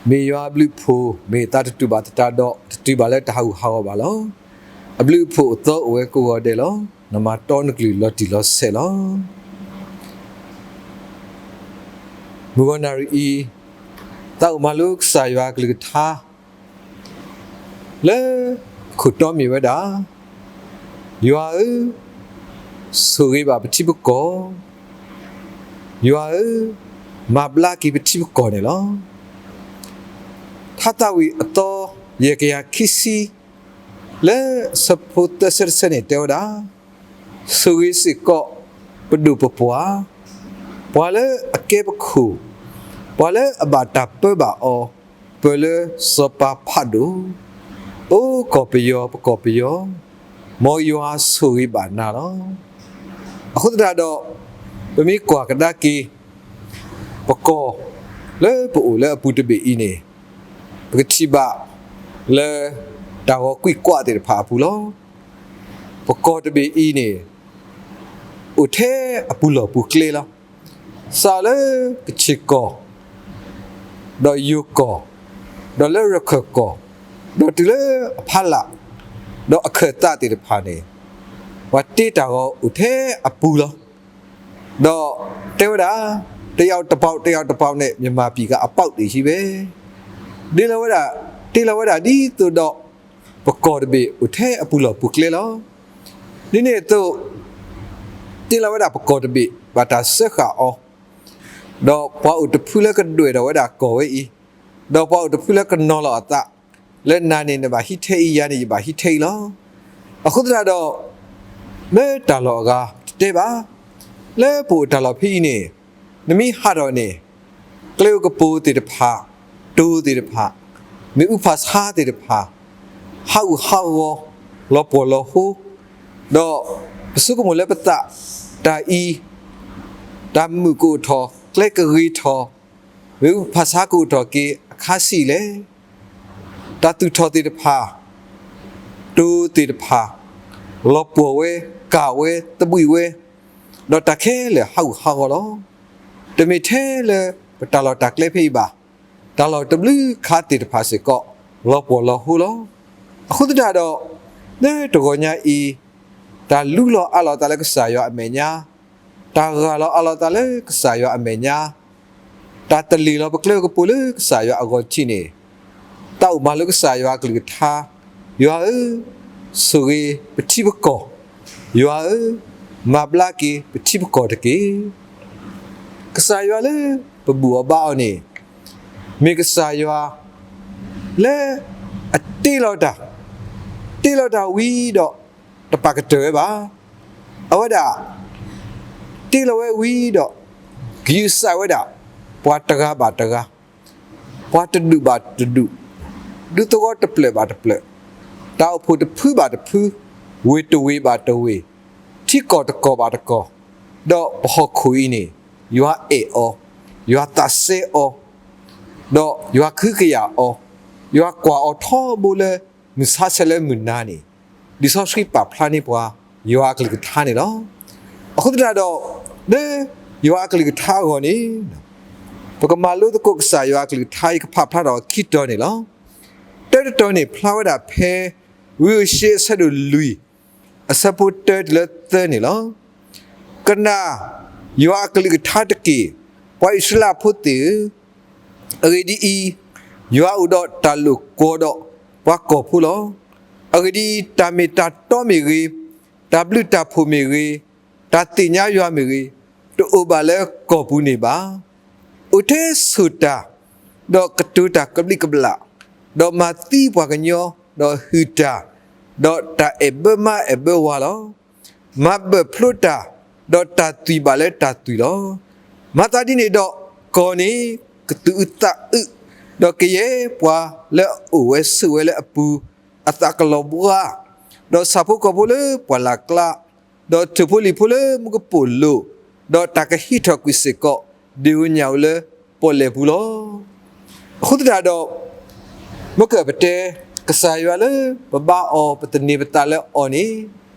မ့ၢ်ယွၤအဘျုးအဖှိၣ်, မ့ၢ်သးတတူၢ်ဘၣ်သတးဒီး တတုၤဘၣ်လၢတၢ်ဟးဂူာ်ဟးဂီၤဘၣ်လီၤ. အဘျုးအဖှိၣ်အသီအိၣ်ဝဲကိးဂီၤဒဲးလီၤ. နမၤတီနကလုၢ်လီၤတံၢ်လီၤဆဲးလီၤ. မုၢ်ဂီၤနၣ်ရံၣ်အံၤ, သးအိၣ်မၤလိကစၢ်ယွၤအကလုၢ်ကထါ လၢအခိၣ်တီမ့ၢ်ဝဲဒၣ်, ယွၤဧၢ, ဆိၣ်ဂ့ၤဘၣ်ပထံပကီၢ်, ယွၤဧၢ, မၤဘျါက့ၤပထံပကီၢ်န့ၣ်လီၤ. ထါသးဝံၣ်အသီ ယဲၢ်ကယၤခံဆံ လၢအဆၢဖိသၢဆၢတဆၢန့ၣ် တဲဝဲဒၣ်, ဆိၣ်ဂ့ၤစ့ၢ်ကီး ပဒိၣ်ပပှၢ်, ပှၤလၢအကဲပခိၣ်, ပှၤလၢအဘၣ်တၢ်ပၢဘၣ်အီၤ ပၢၤလၢစီၤပၤဖးဒိၣ်, အိကီၢ်ပယီၤ ပကီၢ်ပယီၤ, မ်ယွၤဆိၣ်ဂ့ၤဘၣ်နၤလီၤ. အဃိသတးဒီး ပမ့ၢ်ကွၢ်ကဒါက့ၤ ပကီၢ်လၢပအိၣ်လၢအပူၤတဘ့ၣ်အံၤန့ၣ်, ပကထံၣ်ဘၣ်လၢ တၢ်ဂီၤကွံာ်ကွၢ်သ့ၣ်တဖၣ်အပူၤလီၤ. ပကီၢ်တဘ့ၣ်အံၤန့ၣ် အိၣ်ထဲအပူၤလီၢ်ပူၤကျဲလီၤ. စးလၢကခ့ၣ်ကီၢ်, ဒီးယိၤကီၢ်, ဒီးလၢရခၢၣ်ကီၢ်, ဒီးတုၤလၢအဖီလာ်, ဒီးအခၢၣ်သးသ့ၣ်တဖၣ်န့ၣ်, ပှၤတ့တၢ်ဂီၤအိၣ်ထဲအပူၤလီၤ. ဒီးတဲဝဲဒၣ်, တယောက်တစ်ပေါက်, တယောက်တစ်ပေါက်နဲ့ မြန်မာပြည်က အပေါက်တွေချည်းပဲ. ဒ်လီၤဝဲဒၣ်, တ့လီၤဝဲဒၣ်ဒ်သိးဒီး ပကီၢ်တဘ့ၣ်အိၣ်ထဲအပူၤလီၢ်ပူၤကျဲလီၤ. ဒ်န့ၣ်အသိး တ့လီၤဝဲဒၣ်ပကီၢ်တဘ့ၣ် ဘၣ်တၢ်စၢဃာ်အီၤ, ဒီးပှၤအိၣ်တဖုလၢကဒွဲၣ်ထီၣ်ဝဲဒၣ်ကီၢ်ဝဲအံၤ, ဒီးပှၤအိၣ်တဖုလၢကနီၤလီၤအသး, လၢနၤန့ၣ်နဘၣ်ဟံးထဲအံၤ ယၤန့ၣ်ယဘၣ်ဟံးထဲအံၤလီၤ. အဃိသတးဒီး လၢတၢ်လီၢ်အဂၤတတဲဘၣ်, လၢပအိၣ်တၢ်လီၢ်ဖဲအံၤန့ၣ်, နမ့ၢ်ဟးထီၣ်န့ၣ်, ကျဲအိၣ်ကပိၤသ့ၣ်တဖၣ်, တိၤသ့ၣ်တဖၣ်, မ့ၣ်အူဖးဆါသ့ၣ်တဖၣ်, ဟးဂူာ်ဟးဂီၤ, လီၤပှီၢ်လီၤဟိ, ဒီးပဆိကမိၣ်လၢပသး, တၢ်အံၤ, တၢ်မုာ်ကအိၣ်ထီၣ်, ကျဲကဂ့ၤထီၣ်, မ့ၣ်အူဖးဆါကအိၣ်ထီၣ်က့ၤအခါဆံးလဲၣ်. တၢ်သူၣ်ထီၣ်သ့ၣ်တဖၣ်, တိၤသ့ၣ်တဖၣ်, လီၤပှီၢ်ဝဲ, ကၢ်ဝဲ, သဘှံးဝဲ, ဒီးတၢ်ခဲလၢာ်ဟးဂူာ်ဟးဂီၤလီၤ. တမ့ၢ်ထဲလၢပတၢ်လီၢ်တၢ်ကျဲဖဲအံၤဘၣ်, တၢ်လီၢ်တဘျုးခါသ့ၣ်တဖၣ်စ့ၢ်ကီး လီၤပှီၢ်လီၤဟိလီၤ. အဃိသတးဒီး, လၢတဂီၤညါအံၤ, တၢ်လူလီၤအးလီၤသးလၢကစၢ်ယွၤအမဲာ်ညါ, တၢ်ဂၢ်လီၤအးလီၤသးလၢကစၢ်ယွၤအမဲာ်ညါ, တၢ်တလ့ၢ်လီၤပကျဲကပိၤလၢကစၢ်ယွၤအဂီၢ်ထံးန့ၣ်, သးအိၣ်မၤလိကစၢ်ယွၤအကလုၢ်ကထါ, ယွၤဧၢ, ဆိၣ်ဂ့ၤပထံပကီၢ်, ယွၤဧၢ, မၤဘျါက့ၤပထံပကီၢ်တက့ၢ်. ကစၢ်ယွၤလၢပဘူၣ်အီၤဘါအီၤန့ၣ်, မ့ၢ်ကစၢ်ယွၤလၢအတ့လီၤတၢ်, တ့လီၤတၢ်ဝံၤဒီး တပာ်ကတၢၢ်ဝဲဘၣ်. အဝဲဒၣ် တ့လီၤဝဲဝံၤဒီး ကယူးစးဝဲဒၣ် ပှၤတဂၤဘၣ်တဂၤ, ပှၤတဒူၣ်ဘၣ်တဒူၣ်, ဒူသဝီတဖျၢၣ်ဘၣ်တဖျၢၣ်, တၢ်အိၣ်ဖှိၣ်တဖုဘၣ်တဖု, ဝ့ၢ်တဝ့ၢ်ဘၣ်တဝ့ၢ်, ထံကီၢ်တကီၢ်ဘၣ်တကီၢ်, ဒီးပဟီၣ်ခိၣ်အံၤန့ၣ် ယွၤအဲၣ်အီၤ, ယွၤသးစဲအီၤ, ဒီးယွၤကဟုကယာ်အီၤ, ယွၤကွၢ်အီၤထီဘိလၢမုၢ်ဆါဆဲးလၢမုၢ်နၤန့ၣ်, လံာ်စီဆှံပာ်ဖျါန့ၢ်ပှၤ ယွၤအကလုၢ်ကထါန့ၣ်လီၤ. အဃိသတးဒီး, လၢယွၤအကလုၢ်ကထါအဂီၢ်န့ၣ်, ပကမၤလိသကိးကစၢ်ယွၤအကလုၢ်ကထါ ယကဖးဖျါထီၣ်ခံတီၤန့ၣ်လီၤ. တၢတတီၤန့ၣ် ဖျါဝဲဒၣ်ဖဲ ဝံဧိၤၡ့အဆၢဒိၣ်လွံၢ် အဆၢဖိတၢတုၤလၢသၢန့ၣ်လီၤ. ကနၣ်ယွၤအကလုၢ်ကထါတက့ၢ်, ပှၤအံၣ်စရ့လးဖိသ့ၣ်ဧၢ, အဂ့ၢ်ဒ်အံၤ, ယွၤအိၣ်ဒီးတၢ်လိာ်ကွီၤဒီးပှၤကီၢ်ဖိလီၤ. အဂ့ၢ်ဒ်အံၤ, တၢ်မ့ၢ်တၢ်တီမ့ၢ်ဂ့ၤ, တၢ်ဘျုးတၢ်ဖှိၣ်မ့ၢ်ဂ့ၤ, တၢ်သ့ၣ်ညါယွၤမ့ၢ်ဂ့ၤ, တအိၣ်ဘၣ်လၢကီၢ်ပူၤန့ၣ်ဘၣ်. အိၣ်ထဲဆိၣ်တၢ်, ဒီးကတိၤတၢ်ကဘျံးကဘျၣ်, ဒီးမၤသံပှၤကညီ, ဒီးဟုၣ်တၢ်, ဒီးတၢ်အဲၣ်ဘၢမါအဲၣ်ဘၢဝၤလီၤ. မၤဘၢၣ်ဖျိတၢ်, ဒီးတၢ်သွံၣ်ဘၣ်လၢတၢ်သွံၣ်လီၤ. မၤသးဒ်န့ၣ်ဒီး, ကီၢ်န့ၣ်ကသူၣ်အုးသးအုး, ဒီးကယဲၢ်ပှၤလၢအအိၣ်ဝဲဆိးဝဲလၢအပူၤ အသးကလီၤဘှါ, ဒီးဆၣ်ဖိကီၢ်ဖိလၢပှၢ်လၢ်ကျါ, ဒီးထိၣ်ဖိလံၣ်ဖိလၢမူကပိာ်လိၤ, ဒီးတၢ်ကဟံးထီၣ်ကွံာ်စ့ၢ်ကီး ဒ့ၣ်ဧိၤညၣ်ဧိၤလၢပီၣ်လဲၣ်ပူၤလီၤ. အဃိသတးဒီး, မ့ၢ်ကပတဲ, ကစၢ်ယွၤလၢပဘါအီၤ ပသန့ၤပသးလၢအီၤန့ၣ်,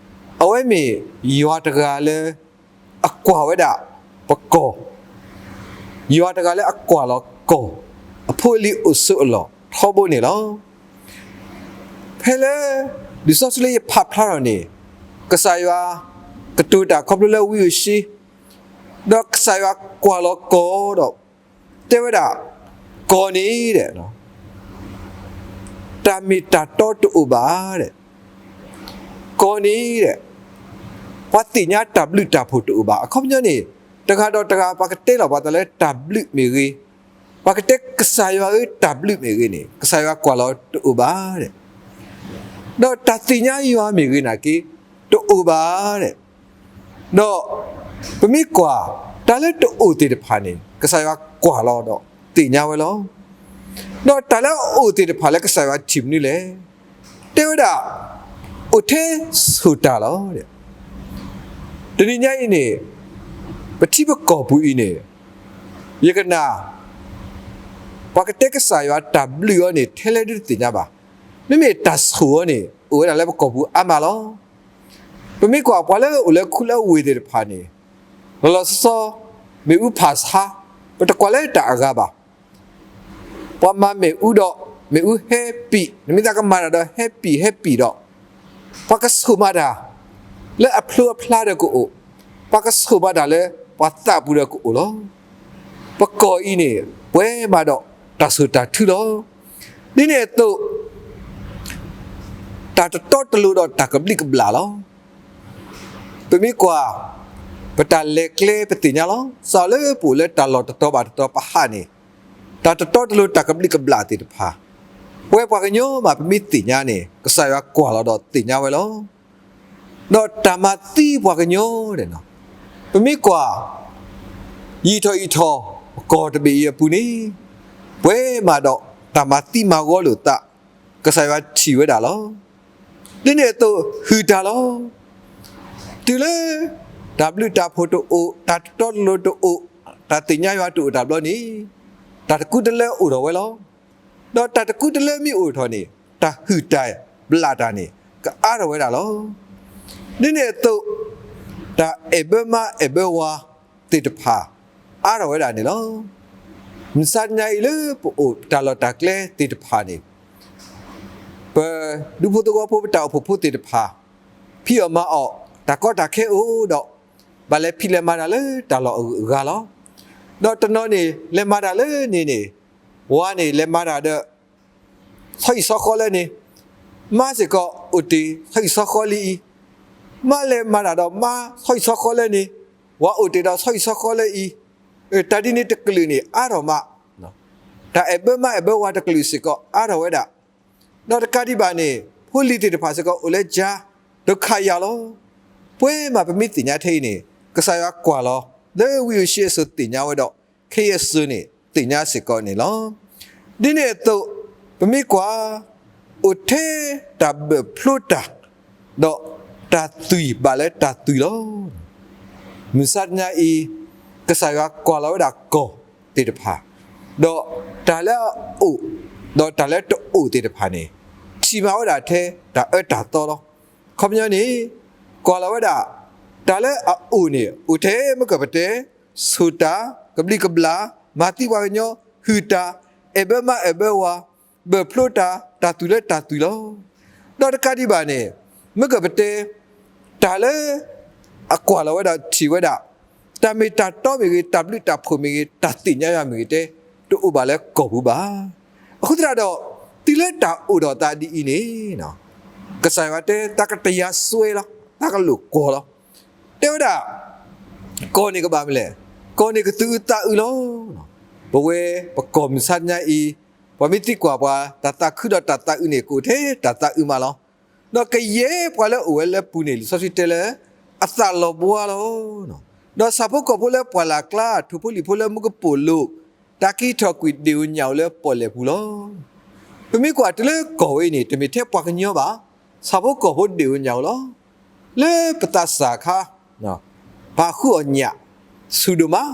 အဝဲမ့ၢ်ယွၤတဂၤလၢအကွၢ်ဝဲဒၣ်ပကီၢ်, ယွၤတဂၤလၢအကွၢ်လီၤကီၢ်, အဖိအလံၤအိၣ်ဆိးအလီၢ်ထီဘိန့ၣ်လီၤ. ဖဲလၢ လံာ်စီဆှံလၢယဖးဖျါထီၣ်န့ၣ်, ကစၢ်ယွၤ ကတိၤတၢ်ခီဖျိလၢဝံဧိၤၡ့, ဒီးကစၢ်ယွၤကွၢ်လီၤကီၢ်ဒီး တဲဝဲဒၣ်, ကီၢ်န့ၣ် တၢ်မ့ၢ်တၢ်တီတအိၣ်ဘၣ်. ကီၢ်န့ၣ် ပှၤသ့ၣ်ညါတၢ်ဘျုးတၢ်ဖှိၣ်တအိၣ်ဘၣ်. အခီပညီန့ၣ်, တဂၤဒီးတဂၤ ပှၤကတဲလီၤပှၤသးလၢတၢ်ဘျုးမ့ၢ်ဂ့ၤ, ပှၤကတဲကစၢ်ယွၤဧၢတၢ်ဘျုးမ့ၢ်ဂ့ၤန့ၣ် ကစၢ်ယွၤကွၢ်လီၤတအိၣ်ဘၣ်. ဒီးတၢ်သ့ၣ်ညါယွၤမ့ၢ်ဂ့ၤနာ်က့ တအိၣ်ဘၣ်. ဒီး ပမ့ၢ်ကွၢ် တၢ်လၢတအိၣ်သ့ၣ်တဖၣ်န့ၣ် ကစၢ်ယွၤကွၢ်လီၤဒီးသ့ၣ်ညါဝဲလီၤ. ဒီးတၢ်လၢအအိၣ်သ့ၣ်တဖၣ်လၢကစၢ်ယွၤထံၣ်မနုၤလဲၣ်. တဲဝဲဒၣ်, အိၣ်ထဲဆိၣ်တၢ်လီၤ. တနံၤညါအံၤန့ၣ်, ပထံပကီၢ်ပူၤအံၤန့ၣ်, ယကနၣ် ပှၤကတဲကစၢ်ယွၤတၢ်ဘျုးအီၤန့ၣ် ထဲလဲၣ်ဒုတသ့ၣ်ညါဘၣ်. မ့မ့ၢ်တၢ်ဆိၣ်အီၤန့ၣ် အိၣ်ဝဲဒၣ်လၢပကီၢ်ပူၤအါမးလီၤ. ပမ့ၢ်ကွၢ်ပှၤလၢအိၣ်လၢခူလၢဝ့ၢ်သ့ၣ်တဖၣ်န့ၣ်, လီၤလီၤဆီဆီ မ့ၣ်အူဖးဆါ, ပတကွၢ်လၢတၢ်အဂၤဘၣ်. ပှၤမၤမ့ၣ်အူဒီး မ့ၣ်အူဟဲပံာ်, နမ့ၢ်သးကမၤတၢ်ဒီးဟဲပံာ်ဟဲပံာ်ဒီး, ပှၤကဆိၣ်မၤတၢ်လၢအဖျိအဖျါဒီးကအိၣ်, ပှၤကဆိၣ်မၤတၢ်လၢပှၤသးပူၤဒီးကအိၣ်လီၤ. ပကီၢ်အံၤန့ၣ် ပှဲၤမးဒီးတၢ်ဆိၣ်တၢ်ထုလီၤ. ဒ်န့ၣ်အသိး တၢ်တတီတလိၤဒီးတၢ်ကဘျံးကဘျၣ်လီၤ. ပမ့ၢ်ကွၢ် ပတၢ်လဲၤကျဲပသ့ၣ်ညါလီၤ. စးလၢပအိၣ်လၢတၢ်လီၢ်တတီၤဘၣ်တတီၤပဟးန့ၣ်, တၢ်တတီတလိၤတၢ်ကဘျံးကဘျၣ်သ့ၣ်တဖၣ်, ပဝဲပှၤကညီမးပမ့ၢ်သ့ၣ်ညါန့ၣ် ကစၢ်ယွၤကွၢ်လီၤဒီးသ့ၣ်ညါဝဲလီၤ. ဒီးတၢ်မၤသံပှၤကညီန့ၣ်, ပမ့ၢ်ကွၢ် ယံာ်ထီၣ်ယံာ်ထီၣ် ပကီၢ်တဘ့ၣ်အံၤအပူၤန့ၣ်, ပှဲၤမးဒီးတၢ်မၤသံမၤဂီၤလိာ်သး, ကစၢ်ယွၤထံၣ်ဝဲဒၣ်လီၤ. ဒ်န့ၣ်အသိးဟုၣ်တၢ်လီၤ. တုၤလၢ တၢ်ဘျုးတၢ်ဖှိၣ်တအိၣ်, တၢ်တတီတလိၤတအိၣ်, တၢ်သ့ၣ်ညါယွၤတအိၣ်တဘျီန့ၣ်, တၢ်တကူတလၢအိၣ်ထီၣ်ဝဲလီၤ. ဒီးတၢ်တကူတလၢမ့ၢ်အိၣ်ထီၣ်န့ၣ် တၢ်ဟုၣ်တၢ်ဘျၣ်တၢ်န့ၣ် ကအါထီၣ်ဝဲဒၣ်လီၤ. ဒ်န့ၣ်အသိး တၢ်အဲၣ်ဘၢမါအဲၣ်ဘၢဝၤသ့ၣ်တဖၣ် အါထီၣ်ဝဲဒၣ်န့ၣ်လီၤ. မုၢ်ဆါတနံၤအံၤလၢပအိၣ်တၢ်လီၢ်တၢ်ကျဲသ့ၣ်တဖၣ်န့ၣ်, ပဒူဖိသဝီဖိပတၢ်အိၣ်ဖှိၣ်ဖိသ့ၣ်တဖၣ်, ဖံးအီၣ်မၤအီၣ်တၢ်ကီတၢ်ခဲအိၣ်ဒီး, ဘၣ်လဲၤဖံးလဲၤမၤတၢ်လၢတၢ်လီၢ်အဂုၤအဂၤလီၤ. ဒီးတနီၤန့ၣ် လဲၤမၤတၢ်လၢန့ၣ်န့ၣ်, ဝၤန့ၣ်လဲၤမၤတၢ်ဒီး ဆီဟံၣ်ဆီဃီလၢန့ၣ်, မါစ့ၢ်ကီးအိၣ်တ့ၢ်ဆီဟံၣ်ဆီဃီလၢအံၤ, မါလဲၤမၤတၢ်ဒီးမါဆီဟံၣ်ဆီဃီလၢန့ၣ်, ဝၤအိၣ်တ့ၢ်ဒီးဆီဟံၣ်ဆီဃီလၢအံၤ, တၢ်ဒ်န့ၣ်တကလုာ်န့ၣ် အါထီၣ်မး, တၢ်အဲၣ်ဘၢမါအဲၣ်ဘၢဝၤတကလုာ်စ့ၢ်ကီးအါထီၣ်ဝဲဒၣ်, ဒီးတကးဒံးဘၣ်န့ၣ် ဖိလံၤသ့ၣ်တဖၣ်စ့ၢ်ကီးအိၣ်လၢကၠါ, ဒုက္ခရောက်လီၤ. ပှဲၤမးပမ့ၢ်သ့ၣ်ညါထဲအံၤန့ၣ် ကစၢ်ယွၤကွၢ်လီၤ လၢဝံဧိၤၡ့အစိၤသ့ၣ်ညါဝဲဒီး ခဲအံၤအစိၤန့ၣ် သ့ၣ်ညါစ့ၢ်ကီးန့ၣ်လီၤ. ဒ်န့ၣ်အသိး ပမ့ၢ်ကွၢ် အိၣ်ထဲတၢ်ဘၢၣ်ဖျိတၢ် ဒီးတၢ်သွံၣ်ဘၣ်လၢတၢ်သွံၣ်လီၤ. မုၢ်ဆါတနံၤအံၤ ကစၢ်ယွၤကွၢ်လီၤဝဲဒၣ်ကီၢ်သ့ၣ်တဖၣ်, ဒီးတၢ်လၢအအိၣ် ဒီးတၢ်လၢတအိၣ်သ့ၣ်တဖၣ်န့ၣ် ထံၣ်မးဝဲဒၣ်ထဲတၢ်အၢတၢ်သီလီၤ. အခီပညီန့ၣ် ကွၢ်လီၤဝဲဒၣ် တၢ်လၢအအိၣ်န့ၣ် အိၣ်ထဲမ့ၢ်ကပတဲ ဆိၣ်တၢ် ကဘျံးကဘျၣ် မၤသံပှၤကညီ ဟုၣ်တၢ် အဲၣ်ဘၢမါအဲၣ်ဘၢဝၤ ဘၢၣ်ဖျိတၢ် တၢ်သွံၣ်လၢတၢ်သွံၣ်လီၤ. ဒီးတကးဒံးဘၣ်န့ၣ် မ့ၢ်ကပတဲ တၢ်လၢ အကွၢ်လီၤဝဲဒၣ်ထံၣ်ဝဲဒၣ် တၢ်မ့ၢ်တၢ်တီမ့ၢ်ဂ့ၤ တၢ်ဘျုးတၢ်ဖှိၣ်မ့ၢ်ဂ့ၤ တၢ်သ့ၣ်ညါယွၤမ့ၢ်ဂ့ၤတဲ တအိၣ်ဘၣ်လၢကီၢ်ပူၤဘၣ်. အဃိသတးဒီး တုၤလၢတၢ်အိၣ်ဒီးသးဒ်အံၤန့ၣ် ကစၢ်ယွၤတဲ သးကတယၤစွဲလီၤ သးကလိာ်ကွီၢ်လီၤ. တဲဝဲဒၣ် ကီၢ်န့ၣ်ကဘၣ်မနုၤလဲၣ်, ကီၢ်န့ၣ်ကသူၣ်အုးသးအုးလီၤ. ပဝဲပကီၢ်မုၢ်ဆါတနံၤအံၤ ပှၤမ့ၢ်သံကွၢ်ပှၤ တၢ်သးခုဒီးတၢ်သးအုးန့ၣ် ကအိၣ်ထဲတၢ်သးအုးမးလီၤ. ဒီးကယဲၢ်ပှၤလၢအိၣ်ဝဲလၢပူၤန့ၣ် လံာ်စီဆှံတဲလၢ အသးလီၤဘှါလီၤ. ဒီးဆၣ်ဖိကီၢ်ဖိလၢပှၢ်လၢ်ကျါ ထိၣ်ဖိလံၣ်ဖိလၢမူကပိာ်လိၤ တၢ်က့ၤထီၣ်ကွံာ်ဒ့ၣ်ဧိၤညၣ်ဧိၤလၢပီၣ်လဲၣ်ပူၤလီၤ. ပမ့ၢ်ကွၢ်တုၤလၢကီၢ်ဝဲအံၤန့ၣ် တမ့ၢ်ထဲပှၤကညီဘၣ်, ဆၣ်ဖိကီၢ်ဖိဒ့ၣ်ဧိၤညၣ်ဧိၤလီၤ. လၢပသးစၢ်အခါ ပဃုအီၣ်ညၣ် ဆူၣ်ဒိၣ်မး,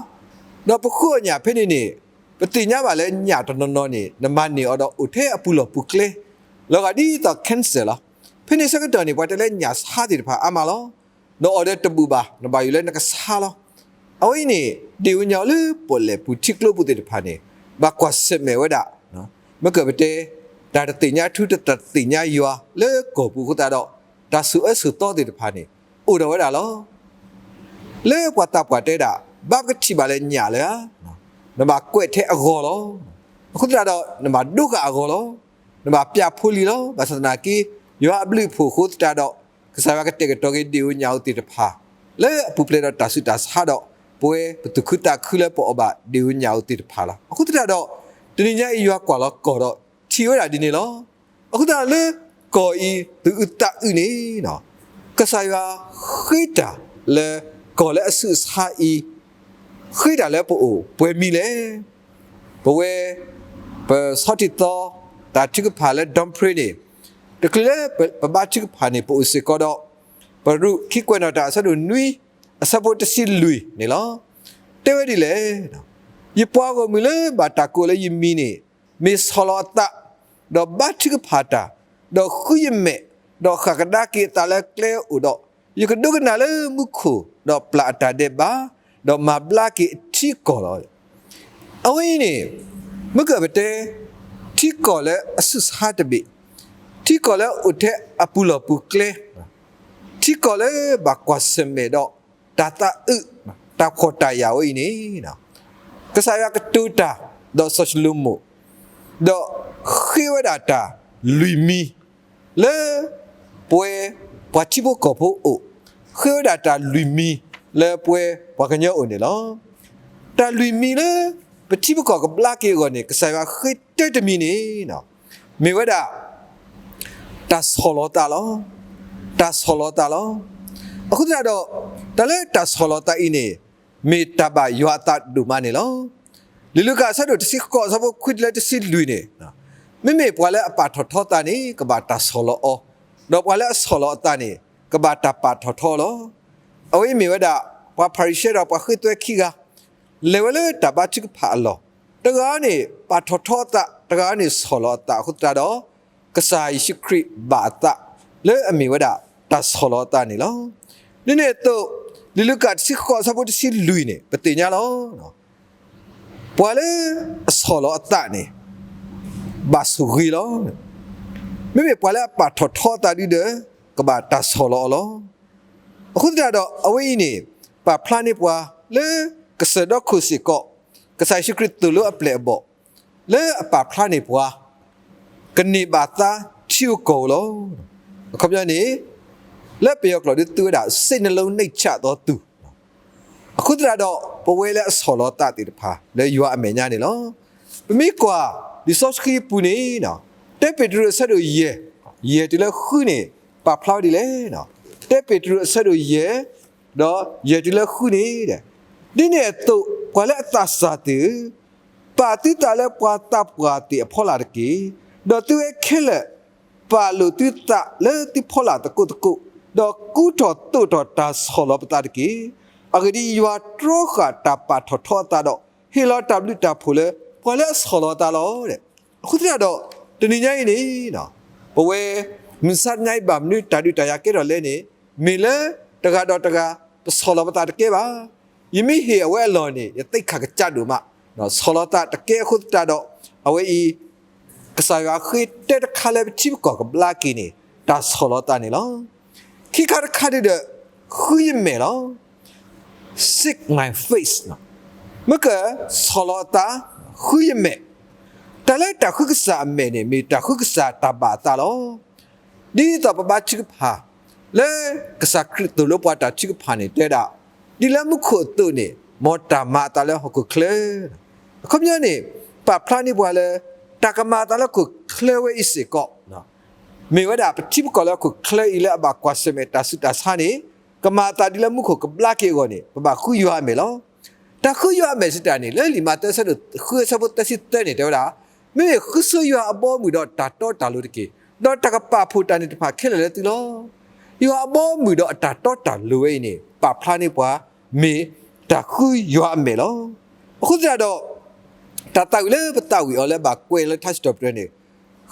ဒီးပဃုအီၣ်ညၣ်ဖဲန့ၣ်န့ၣ် ပသ့ၣ်ညါဘၣ်လၢညၣ်တနီၤနီၤန့ၣ် နမၤန့ၢ်အီၤဒီးအိၣ်ထဲအပူၤလီၢ်ပူၤကျဲ လီၤဂာ်ဒ်သိး cancer လီၤ. ဖဲန့ၣ်ဆၢကတီၢ်န့ၣ် ပှၤတဲလၢညၣ်ဆါသ့ၣ်တဖၣ်အါမးလီၤ. နအီၣ်ဒီးတဘူၣ်ဘၣ် နဘၣ်ယိၣ်လၢနကဆါလီၤ. အဝဲအံၤန့ၣ် ဒ့ၣ်ဧိၤညၣ်ဧိၤလၢပီၣ်လဲၣ်ပူၤထံကျိပူၤသ့ၣ်တဖၣ်န့ၣ် ဘၣ်ကွၢ်ဆၢၣ်မဲာ်ဝဲဒၣ်, မ့ၢ်ကပတဲ တၢ်တသ့ၣ်ညါထူ တၢ်တသ့ၣ်ညါယွၤလၢကီၢ်ပူၤအဃိသတးဒီး တၢ်ဆိၣ်အၢဆိၣ်သီသ့ၣ်တဖၣ်န့ၣ် အိၣ်ဒီးဝဲဒၣ်လီၤ. လၢပှၤသးပှၢ်တဲဒၣ် ဘၣ်ပကထံၣ်ဘၣ်လၢညၣ်လၢဧါ, နဘၣ်ကွဲးထဲအဂီၤလီၤ. အဃိသတးဒီး နဘၣ်ဒိဃာ်အဂီၤလီၤ. နဘၣ်ပျၢ်ဖိလံၤလီၤ. ဘၣ်ဆၣ်သနာ်က့ ယွၤအဘျုးအဖှိၣ်အဃိသတးဒီး ကစၢ်ယွၤကတဲာ်ကတီၤက့ၤဒ့ၣ်ဧိၤညၣ်ဧိၤသ့ၣ်တဖၣ် လၢအပူၤဖျဲးဒီးတၢ်ဆူးတၢ်ဆါဒီး ပဝဲပသူၣ်ခုသးခုလၢပအီၣ်ဘၣ်ဒ့ၣ်ဧိၤညၣ်ဧိၤသ့ၣ်တဖၣ်လီၤ. အဃိသတးဒီး တနံၤညါအံၤယွၤကွၢ်လီၤကီၢ်ဒီး ထံၣ်ဝဲဒၣ်ဒ်န့ၣ်လီၤ. အဃိသတးလၢကီၢ်အံၤသူၣ်အုးသးအုးန့ၣ် ကစၢ်ယွၤဃ့တၢ်လၢ ကီၢ်လၢအဆူးအဆါအံၤ ဃ့တၢ်လၢပအိၣ်ပှဲၤမံၤလဲၣ်. ပဝဲ ပဆီထံၣ်သီ တၢ်ထုကဖၣ်လၢ Dumfries န့ၣ် တချုးလၢပဘါထုကဖၣ်န့ၣ် ပအိၣ်စ့ၢ်ကီးဒီး ပရူးခံကွဲးနီၣ်တၢ်အဆၢဒိၣ်နွံ အဆၢဖိတဆံလွံၢ်န့ၣ်လီၤ. တဲဝဲဒ်လဲၣ်, ယပှၤဂီၢ်မုၢ်လၢဘၣ်တၢ်ကိးလၢယမံၤန့ၣ် မ့ၢ်ဆီၣ်လီၤအသး ဒီးဘါထုကဖၣ်တၢ်, ဒီးဃုယမဲာ်, ဒီးဃၣ်ကဒါက့ၤအသးလၢကျဲအအိၣ်ဒီး, ယကဒိကနၣ်လၢမူခိၣ်, ဒီးပျၢ်အတၢ်ဒဲးဘး, ဒီးမၤဘျါက့ၤအထံအကီၢ်လီၤ. အဝဲအံၤန့ၣ် မ့ၢ်ကပတဲ ထံကီၢ်လၢအဆူးဆါတဘ့ၣ်, ထံကီၢ်လၢအအိၣ်ထဲအပူၤလီၢ်ပူၤကျဲ, ထံကီၢ်လၢဘၣ်ကွၢ်ဆၢၣ်မဲာ်ဒီးတၢ်သးအုး, တၢ်ဖှီၣ်တၢ်ယာ်ဝဲအံၤန့ၣ် ကစၢ်ယွၤကတိၤတၢ် ဒီးစီၤၡလိၤမိၣ်, ဒီးဃ့ဝဲဒၣ်တၢ်လွံၢ်မံၤ လၢပဝဲပှၤထံဖိကီၢ်ဖိအအိၣ်, ဃ့ဝဲဒၣ်တၢ်လွံၢ်မံၤလၢပဝဲပှၤကညီအအိၣ်န့ၣ်လီၤ. တၢ်လွံၢ်မံၤလၢပထံပကီၢ်ကဘျါက့ၤအဂီၢ်န့ၣ် ကစၢ်ယွၤဃ့တၢတမံၤန့ၣ် မ့ၢ်ဝဲဒၣ် တၢ်ဆီၣ်လီၤသးလီၤ. တၢ်ဆီၣ်လီၤသးလီၤ. အဃိသတးဒီး တၢ်လၢတၢ်ဆီၣ်လီၤသးအံၤန့ၣ် မ့ၢ်တၢ်ဘၣ်ယွၤအသးဒိၣ်မးန့ၣ်လီၤ. လံာ်လူၤကၣ်အဆၢဒိၣ်တဆံဃိး အဆၢဖိခွံတုၤလၢတဆံလွံၢ်န့ၣ်, မ့မ့ၢ်ပှၤလၢအပာ်ထီၣ်ထီသးန့ၣ် ကဘၣ်တၢ်ဆီၣ်လီၤအီၤ, ဒီးပှၤလၢအဆီၣ်လီၤအသးန့ၣ် ကဘၣ်တၢ်ပာ်ထီၣ်ထီအီၤလီၤ. အဝဲအံၤမ့ၢ်ဝဲဒၣ် ပှၤဖၤရံၤၡဲဒီးပှၤဃ့သွဲခံဂၤ လဲၤဝဲလၢတၢ်ဘါထုကဖၣ်အလီၢ်, တဂၤန့ၣ်ပာ်ထီၣ်ထီအသး, တဂၤန့ၣ်ဆီၣ်လီၤအသးအဃိသတးဒီး ကစၢ်ယ့ၣ်ၡူးခရံာ်ဘၣ်အသး လၢအမ့ၢ်ဝဲဒၣ်တၢ်ဆီၣ်လီၤအသးန့ၣ်လီၤ. ဒ်န့ၣ်အသိး လံာ်လူၤကၣ်တဆံဃိး အဆၢဖိတဆံလွံၢ်န့ၣ် ပသ့ၣ်ညါလီၤ. ပှၤလၢအဆီၣ်လီၤအသးန့ၣ် ဘၣ်ဆိၣ်ဂ့ၤလီၤ. မ့မ့ၢ်ပှၤလၢအပာ်ထီၣ်ထီအသးဒုဒီး ကဘၣ်တၢ်ဆီၣ်လီၤအီၤလီၤ. အဃိသတးဒီး အဝဲအံၤန့ၣ် ပာ်ဖျါန့ၢ်ပှၤလၢကစၢၢ်ဒီခိၣ်စ့ၢ်ကီး ကစၢ်ယ့ၣ်ၡူးခရံာ်သိၣ်လိအပျဲၢ်အဘီၣ် လၢအပာ်ဖျါန့ၢ်ပှၤ ကန့ၢ်ဘၣ်သါထံဧိၤကီၢ်ဧိၤလီၤ. အခီပညီန့ၣ် လၢပယီၤကျိာ်ဒုးသူဝဲဒၣ် စိတ်နှလုံးနှိမ့်ချသောသူ အဃိသတးဒီး ပဝဲလၢအဆီၣ်လီၤသးသ့ၣ်တဖၣ် လၢယွၤအမဲာ်ညါန့ၣ်လီၤ. ပမ့ၢ်ကွၢ် လံာ်စီဆှံအပူၤန့ၣ် တၢပ့းတရူးအဆၢဒိၣ်ယဲၢ်, ယဲၢ်တုၤလၢဃုန့ၣ် ပာ်ဖျါဝဲဒ်လဲၣ်. တၢပ့းတရူးအဆၢဒိၣ်ယဲၢ် ဒီးယဲၢ်တုၤလၢဃုန့ၣ်, ဒ်န့ၣ်အသိး ပှၤလၢအသးစၢ်သ့ၣ်ဧၢ, ပာ်သုသးလၢပှၤသးပှၢ်သ့ၣ်အဖီလာ်တက့ၢ်. ဒီးသုဝဲခဲလၢာ် ပာ်လိာ်သုသးလၢသုဖီလာ်သကိးသကိး, ဒီးကူထီၣ်သိးထီၣ်တၢ်ဆီၣ်လီၤပသးတက့ၢ်. အဂ့ၢ်ဒ်အံၤ, ယွၤတြီဃာ်တၢ်ပာ်ထီၣ်ထီအသးဒီး ဟ့ၣ်လီၤတၢ်ဘျုးတၢ်ဖှိၣ်လၢပှၤလၢအဆီၣ်လီၤအသးလီၤ. အဃိသတးဒီး တနံၤညါအံၤန့ၣ် ပဝဲ မုၢ်ဆါညါအံၤဘၣ်မနုၤတၢ်ဒုးတၢ်ယၤကဲထီၣ်လဲၣ်န့ၣ်, မ့ၢ်လၢတဂၤဒီးတဂၤ ပဆီၣ်လီၤပသးတကဲဘၣ်. ယမ့ၢ်ဟ့ၣ်အဝဲအလီၢ်န့ၣ် ယသ့ၣ်ခၣ်ကစၢ်ဒိၣ်မး, ဆီၣ်လီၤသးတကဲအဃိသတးဒီး အဝဲအံၤ ကစၢ်ယွၤဃ့တၢတခါလၢပထံပကီၢ်ကဘျါက့ၤန့ၣ် တၢ်ဆီၣ်လီၤသးန့ၣ်လီၤ. ခံခါတခါဒုဒီး ဃုယမဲာ်လီၤ. Seek my face, မ့ၢ်ကဆီၣ်လီၤအသး ဃုယမဲာ်, တၢ်လၢတၢ်ဃုကစၢ်အမဲာ်န့ၣ် မ့ၢ်တၢ်ဃုကစၢ်တၢ်ဘၣ်အသးလီၤ. ဒ်သိးပဘါထုကဖၣ် လၢကစၢ်ခရံာ်သိၣ်လိပှၤတၢ်ထုကဖၣ်န့ၣ် တဲဒၣ် ဒ်လၢမူခိၣ်အသိးန့ၣ် မ်တၢ်မၤအသးလၢဟီၣ်ခိၣ်ချၢ, အခီပညီန့ၣ် ပာ်ဖျါန့ၢ်ပှၤလၢ တၢ်ကမၤအသးလၢဟီၣ်ခိၣ်ချၢဝဲအံၤစ့ၢ်ကီး မ့ၢ်ဝဲဒၣ်ပထံပကီၢ်လၢဟီၣ်ခိၣ်ချၢအံၤလၢအဘၣ်ကွၢ်ဆၢၣ်မဲာ်တၢ်ဆူးတၢ်ဆါန့ၣ် ကမၤအသးဒ်လၢမူခိၣ်ကဘျါက့ၤအဂီၢ်န့ၣ် ပဘၣ်ဃုယွၤအမဲာ်လီၤ. တၢ်ဃုယွၤအမဲာ်စံးတၢ်န့ၣ် လၢလံာ်မးသဲအဆၢဒိၣ်ဃုအဆၢဖိသၢဆံသၢန့ၣ် တဲဝဲဒၣ် မ့မ့ၢ်ဃုဆိယွၤအဘီအမုၢ်ဒီးတၢ်တီတၢ်လိၤတက့ၢ်, ဒီးတၢ်ကပာ်ဖှိၣ်တၢ်န့ၣ်တဖၣ်ခဲလၢာ်လၢသုလီၤ. ယွၤအဘီအမုၢ်ဒီးအတၢ်တီတၢ်လိၤဝဲအံၤန့ၣ် ပာ်ဖျါန့ၢ်ပှၤ မ့ၢ်တၢ်ဃုယွၤအမဲာ်လီၤ. အဃိသတးဒီး တၢ်သးဝံၣ်လၢပသးဝံၣ်အီၤလၢဘၣ်ကွဲးလၢထါစံးထီၣ်ပတြၢၤန့ၣ်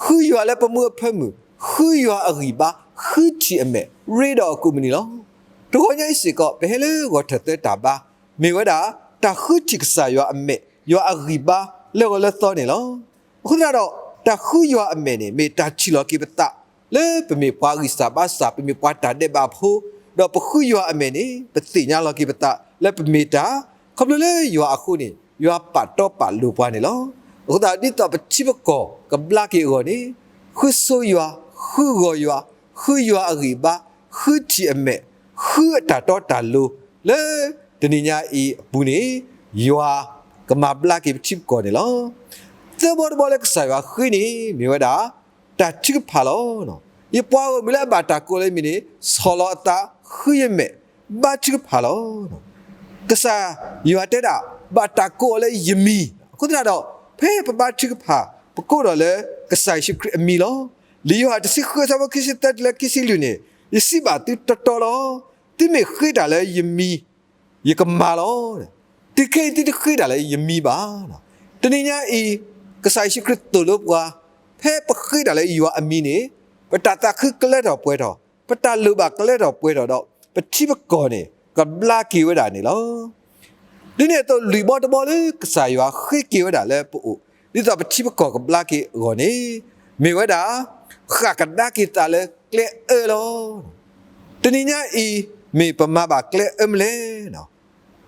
ဃုယွၤလၢပမူအဖၢမုၢ်, ဃုယွၤအဂံၢ်ဘါ, ဃုထံၣ်အမဲာ်, ရ့ဒီးအကိးမုၢ်နံၤလီၤ. တဂီၤညါအံၤစ့ၢ်ကီး ပဟဲလၢဂီၤထၢၣ်သၢတၢ်ဘါ မ့ၢ်ဝဲဒၣ် တၢ်ဃုထံၣ်ကစၢ်ယွၤအမဲာ်, ယွၤအဂံၢ်ဘါ, လၢဂီၤလၢသီန့ၣ်လီၤ. အဃိသတးဒီး တၢ်ဃုယွၤအမဲာ်န့ၣ် မ့ၢ်တၢ်ထံၣ်လီၤက့ၤပသး လၢပမ့ၢ်ပှၤဂံၢ်စၢ်ဘါစၢ် ပမ့ၢ်ပှၤတၢ်ဒဲးဘးဖိ, ဒီးပဃုယွၤအမဲာ်န့ၣ် ပသ့ၣ်ညါလီၤက့ၤပသး လၢပမ့ၢ်တၢ်, ခီဖျိလၢယွၤအဃိန့ၣ် ယွၤပာ်တီပာ်လိၤပှၤန့ၣ်လီၤ. အဃိသတး ဒ်သိးပထံပကီၢ်ကဘျါက့ၤအဂီၢ်န့ၣ် ဃုဆိယွၤ, ဃုဂီၤယွၤ, ဃုယွၤအဂံၢ်ဘါ, ဃုထံၣ်အမဲာ်, ဃုအတၢ်တီတၢ်လိၤ လၢတနံၤညါအံၤအပူၤန့ၣ် ယွၤကမၤဘျါက့ၤပထံပကီၢ်န့ၣ်လီၤ. သၢဘီတဘီလၢကစၢ်ယွၤဃ့န့ၣ် မ့ၢ်ဝဲဒၣ် တၢ်ထုကဖၣ်လီၤ. ယပှၤဂီၢ်မုၢ်လၢအဘၣ်တၢ်ကိးလၢယမံၤန့ၣ် ဆီၣ်လီၤအသး, ဃုယမဲာ်, ဘါထုကဖၣ်လီၤ. ကစၢ်ယွၤတဲဒၣ် ဘၣ်တၢ်ကိးအီၤလၢယမံၤ, အဃိသတးဒီး ဖဲပဘါထုကဖၣ် ပကိးဒီးလၢကစၢ်ယ့ၣ်ၡူးခရံာ်အမံၤလီၤ. လံာ်ယိၤဟၣ်တဆံဃု အဆၢဖိခံဆံသၢတုၤလၢခံဆံလွံၢ်န့ၣ် ယစံးဘၣ်သုတီတီလီၤ. သုမ့ၢ်ဃ့တၢ်လၢယမံၤ ယကမၤလီၤ. တုၤခဲအံၤသုတဃ့တၢ်လၢယမံၤဘၣ်. တနံၤညါအံၤ ကစၢ်ယ့ၣ်ၡူးခရံာ်သိၣ်လိပှၤ ဖဲပဃ့တၢ်လၢယွၤအမံၤန့ၣ် ပတၢ်သးခုကလၢထီၣ်ပှဲၤထီၣ်, ပတၢ်လိၣ်ဘၣ်ကလၢထီၣ်ပှဲၤထီၣ်ဒီး ပထံပကီၢ်န့ၣ် ကဘျါက့ၤဝဲဒၣ်န့ၣ်လီၤ. ဒ်န့ၣ်အသိး လွံၢ်ဘီတဘီလၢကစၢ်ယွၤဃ့က့ၤဝဲဒၣ်လၢပအိၣ် ဒ်သိးပထံပကီၢ်ကဘျါက့ၤအဂီၢ်န့ၣ် မ့ၢ်ဝဲဒၣ် ဃၣ်ကဒါက့ၤသးလၢကျဲအၢလီၤ. တနံၤညါအံၤ မ့ၢ်ပမၤဘၣ်ကျဲအၢမနုၤလဲၣ်.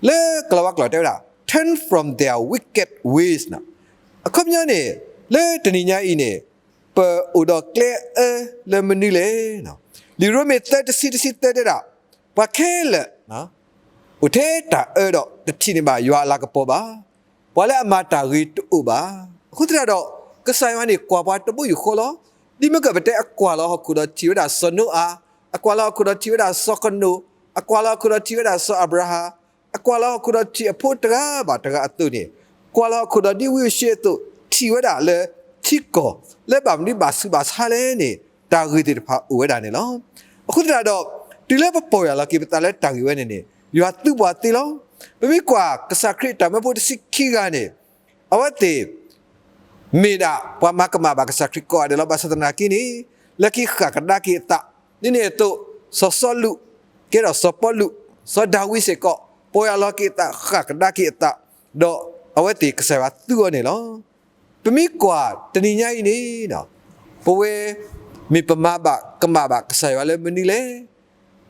လၢကလၤဝါကျိာ်တဲဝဲဒၣ် turn from their wicked ways အခီပညီန့ᣣ် လၢတနံၤညါအံၤန့ၣ် ပအိၣ်ဒီးကျဲအၢလၢမနုၤလဲၣ်. လံာ်ရိမ့ၤသၢ တဆံ တဆံသၢတဲဒၣ် ပှၤခဲလၢာ် အိၣ်ထဲတၢ်အၢဒီးတထံၣ်န့ၢ်ဘၣ်ယွၤအလၤကပီၤဘၣ်. ပှၤလၢအမၤတၢ်ဂ့ၤတအိၣ်ဘၣ်. အဃိသတးဒီး ကစၢ်ယွၤန့ၣ်ကွၢ်ပှၤတဘိယူၢ်ဃီလီၤ. ဒ်မ့ၢ်ကၢၢ်ပတဲအကွၢ်လီၤဟီၣ်ခိၣ်ဒီးထံၣ်ဝဲဒၣ်စီၤနိအၤ, အကွၢ်လီၤဟီၣ်ခိၣ်ဒီးထံၣ်ဝဲဒၣ်စီၤကနိး, အကွၢ်လီၤဟီၣ်ခိၣ်ဒီးထံၣ်ဝဲဒၣ်စီၤအၤဘြၤဟၣ်, အကွၢ်လီၤဟီၣ်ခိၣ်ဒီးထံၣ်အဖိတဂၤဘၣ်တဂၤအသိးန့ၣ်, ကွၢ်လီၤဟီၣ်ခိၣ်ဒီးဒ်ဝံအၤၡ့အသိး ထံၣ်ဝဲဒၣ်လၢထံကီၢ် လၢဘၣ်မနုၤဘၣ်ဆူးဘၣ်ဆါလဲၣ်န့ၣ် တၢ်ဂ့ၢ်သ့ၣ်တဖၣ်အိၣ်ဝဲဒၣ်န့ၣ်လီၤ. အဃိသတးဒီး တုၤလၢပပီၢ်ယၢ်လီၤက့ၤပသးလၢတၢ်ဂ့ၢ်ဝဲန့ၣ်န့ၣ် ယွၤသူပှၤသ့လီၤ. ပမ့ၢ်ကွၢ်ကစၢ်ခရံာ်အတၢ်မၢဖိတဆံခံဂၤန့ၣ် အဝဲသ့ၣ် မ့ၢ်ဒၣ်ပှၤမၤကမၣ်ဘၣ်ကစၢ်ခရံာ်ကိးဂၤဒဲးလီၤ. ဘၣ်ဆၣ်သနာ်က့န့ၣ် လၢခံဃၣ်ကဒါက့ၤအသး, ဒ်န့ၣ်အသိး စီၤစီလူး ကဲထီၣ်စီၤပီလူး, စီၤဒၤဝံးစ့ၢ်ကီး ပီၢ်ယၢ်လီၤက့ၤအသး ဃၣ်ကဒါက့ၤအသး, ဒီးအဝဲသ့ၣ် ကစၢ်ယွၤသူအီၤန့ၣ်လီၤ. ပမ့ၢ်ကွၢ်တနံၤညါအံၤန့ၣ် ပဝဲ မ့ၢ်ပမၤဘၣ်ကမၣ်ဘၣ်ကစၢ်ယွၤလၢမနုၤလဲၣ်.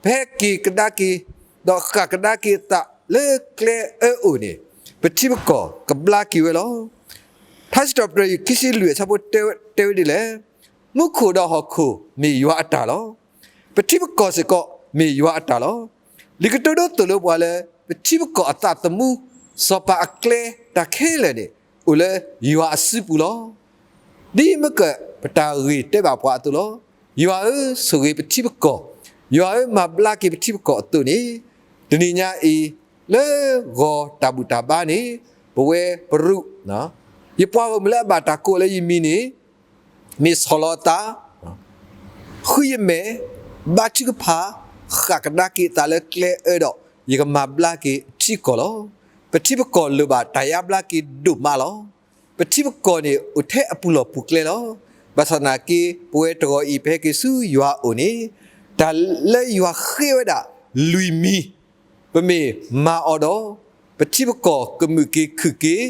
ပဟဲက့ၤကဒါက့ၤ ဒီးဃၣ်ကဒါက့ၤအသးလၢကျဲအၢအိၣ်န့ၣ် ပထံပကီၢ်ကဘျါက့ၤဝဲလီၤ. ထါစံးထီၣ်ပတြၢၤ ခံဆံလွံၢ် အဆၢဖိ တဲဝဲဒ်လဲၣ်, မူခိၣ်ဒီးဟီၣ်ခိၣ်မ့ၢ်ယွၤအတၢ်လီၤ. ပထံပကီၢ်စ့ၢ်ကီးမ့ၢ်ယွၤအတၢ်လီၤ. လံာ်ကတိၤဒိသိၣ်လိပှၤလၢ ပထံပကီၢ်အသးသမူ စီၤပၤအကျဲ တၢ်ခဲလၢာ်န့ၣ် အိၣ်လၢယွၤအစုပူၤလီၤ. ဒ်မ့ၢ်ကၢၢ်ပတၢ်ဂ့ၢ်တဲဘၣ်ပှၤအသိးလီၤ. ယွၤဧၢ, ဆိၣ်ဂ့ၤပထံပကီၢ်, ယွၤဧၢ, မၤဘျါက့ၤပထံပကီၢ်အသိးန့ၣ် တနံၤညါအံၤ လၢဂီၤတၢ်ဘူၣ်တၢ်ဘါန့ၣ် ပဝဲပရူး ယပှၤဂီၢ်မုၢ်လၢအဘၣ်တၢ်ကိးလၢယမံၤန့ၣ် မ့ၢ်ဆီၣ်လီၤအသး, ဃုယမဲာ်, ဘါထုကဖၣ်, ဃၣ်ကဒါက့ၤအသးလၢကျဲအၢဒီး ယကမၤဘျါက့ၤထံကီၢ်လီၤ. ပထံပကီၢ်လိၣ်ဘၣ်တၢ်ယါဘျါက့ၤဒိၣ်မးလီၤ. ပထံပကီၢ်န့ၣ် အိၣ်ထဲအပူၤလီၢ်ပူၤကျဲလီၤ. ဘၣ်ဆၣ်သနာ်က့ ပဝဲတဂီၤအံၤ ပဟဲက့ၤဆူယွၤအအိၣ်န့ၣ် တၢ်လၢယွၤဃ့ဝဲဒၣ်လွံၢ်မံၤ ပမ့ၢ်မၤအီၤဒီး ပထံပကီၢ်ကမုာ်က့ၤခုၣ်က့ၤ,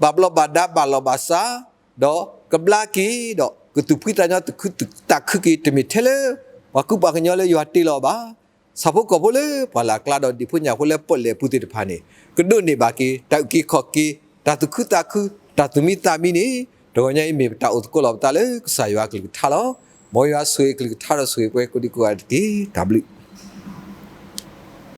ဘၣ်ဘျီးဘၣ်ဒါဘၣ်လီၢ်ဘၣ်စး, ဒီးကဘျါက့ၤ, ဒီးကသူၣ်ဖှံသးညီသူၣ်ခုသးခုက့ၤ တမ့ၢ်ထဲလၢ ပှၤကူပှၤကညီလၢယွၤတ့လီၤအီၤဘၣ်. ဆၣ်ဖိကီၢ်ဖိလၢပှၢ်လၢ်ကျါဒီးဒံၣ်ဖိညၣ်ဖိလၢပီၣ်လဲၣ်ပူၤသ့ၣ်တဖၣ်န့ၣ် ကဒိးန့ၢ်ဘၣ်က့ၤ တၢ်အုၣ်က့ၤခီၣ်က့ၤ, တၢ်သူၣ်ခုသးခု, တၢ်သူၣ်မံသးမံန့ၣ် တဂီၤညါအံၤမ့ၢ်ပတၢ်အိၣ်သကိးလီၤပသးလၢကစၢ်ယွၤအကလုၢ်ကထါလီၤ. မ်ယွၤဆိၣ်ဂ့ၤအကလုၢ်ကထါဒီးဆိၣ်ဂ့ၤပှၤကိးဒံကိးဂၤတက့ၢ်. တၢ်ဘျုး